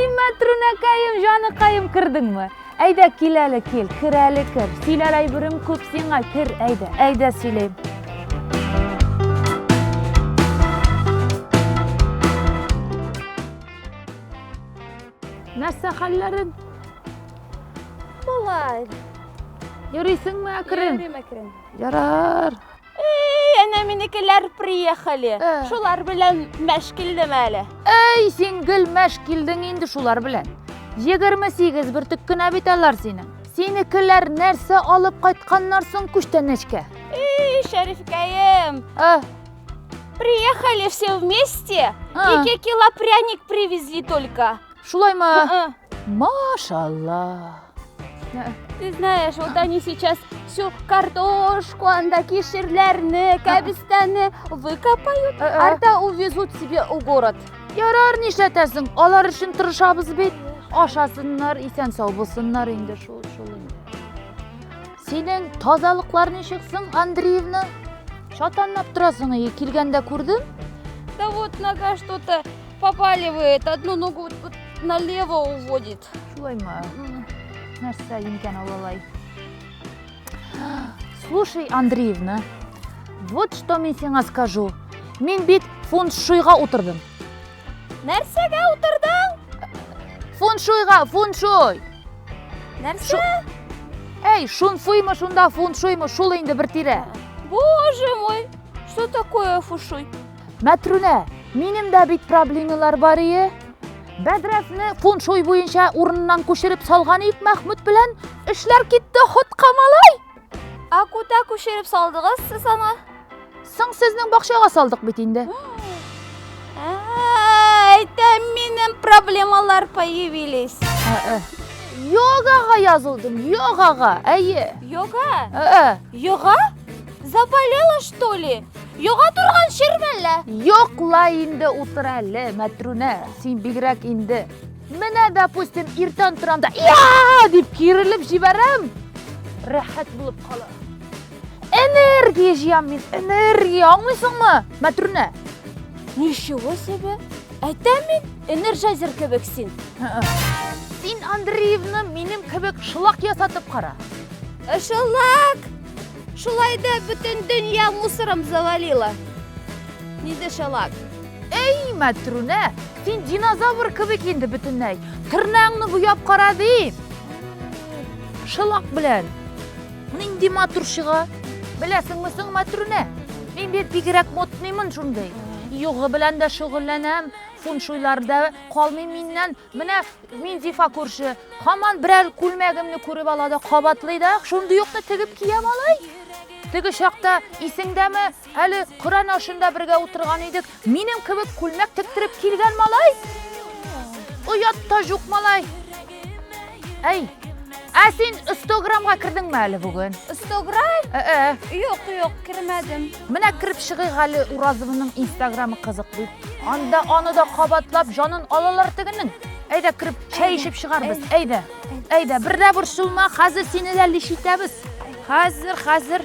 Әй, мәтрүнәкәем, җаныкаем, кердеңме? Әйдә, кил әле, кил, кер әле, кер. Сөйләр әйберем күп сиңа, кер, әйдә, әйдә сөйләйм. Нәрсә хәлләрең? Болай. Йөрисеңме әкрен? Йөрим әкрен. Ярар. Эй, әнә минекеләр приехали. Э. Шулар белән мәш килдем әле. Әй, син гел мәш килдең инде шулар белән. 28 бөртек кенә бит алар синең. Синекеләр нәрсә алып кайтканнар соң күчтәнәчкә? Эй, Шәрифкәем, Ә, приехали все вместе. А. Ике кило пряник привезли только. Шулаймы? А. Машалла. Ты знаешь, вот они сейчас всю картошку, анда кишерләрне, кәбестәне выкопают, Э, э. арта увезут себе в город. Ярар, нишләтәсең? Алар өчен тырышабыз бит. Ашасыннар, исән сау булсыннар инде шул шул инде. Синең тазалыклар ничек соң, Андреевна? Чатанлап торасың, ие, килгәндә күрдем. Да вот нога что-то попаливает, одну ногу вот, вот налево уводит. Шулаймы? Нәрсә икән ул алай? Слушай, Андреевна, вот что мин сиңа скажу. Мин бит фуншуйга утырдым. Нәрсәгә утырдың? Фуншуйга, фуншуй. Нәрсә? Әй, шунфуймы шунда, фуншуймы, шул инде бер тирә. Боже мой, что такое фушуй? Мәтрүнә, минем дә бит проблемалар бар ие. Бәдрәфне фуншуй буенча урыныннан күчереп салган идек Мәхмүт белән. Эшләр китте ходка, малай. А куда күчереп салдыгыз сез аны? Соң сезнең бакчага салдык бит инде. А, әйтәм, минем проблемалар появились. Ә, ә. Йогага язылдым, йогага. Әйе. Йога? Ә, ә. Йога? Заболела, что ли? Йога торган чир мәллә? Юк ла инде утыр әле, Мәтрүнә, син бигрәк инде. Менә, допустим, иртән торам да, я дип кирелеп җибәрәм. Рәхәт булып кала. Энергия җыям мин, энергия, аңлыйсыңмы, Мәтрүнә? Ничего себе! Әйтәм мин, энерджайзер кебек син. Син Андреевны минем кебек шылак ясатып кара. Шылак! Шулай да бөтен дөнья мусором завалила. Нинди шылак? Эй, Мәтрүнә, син динозавр кебек инде бөтенләй. Тырнагыңны буяп кара дим. Шылак белән. Нинди матур чыга. Беләсеңме соң, Мәтрүнә? Мин бит бигрәк модныймын шундый. Йога белән дә шөгыльләнәм, фуншуйлар да калмый миннән. Менә Минзифа күрше, һаман берәр күлмәгемне күреп ала да кабатлый да, шундый юкны тегеп киям алай. Теге чакта исеңдәме, әле Коръән ашында бергә утырган идек, минем кебек күлмәк тектереп килгән малай. Оят та юк малай. Әй, ә син 100 граммга кердеңме әле бүген? 100 грамм? Ә-ә. Юк, юк, кермәдем. Менә кереп чыгыйк әле Уразованың инстаграмы кызык бит. Анда аны да кабатлап җанын алалар тегенең. Әйдә кереп чәй эчеп чыгарбыз. Әйдә. Әйдә, бер дә борчылма, хәзер сине дә лишь итәбез. Хәзер, хәзер.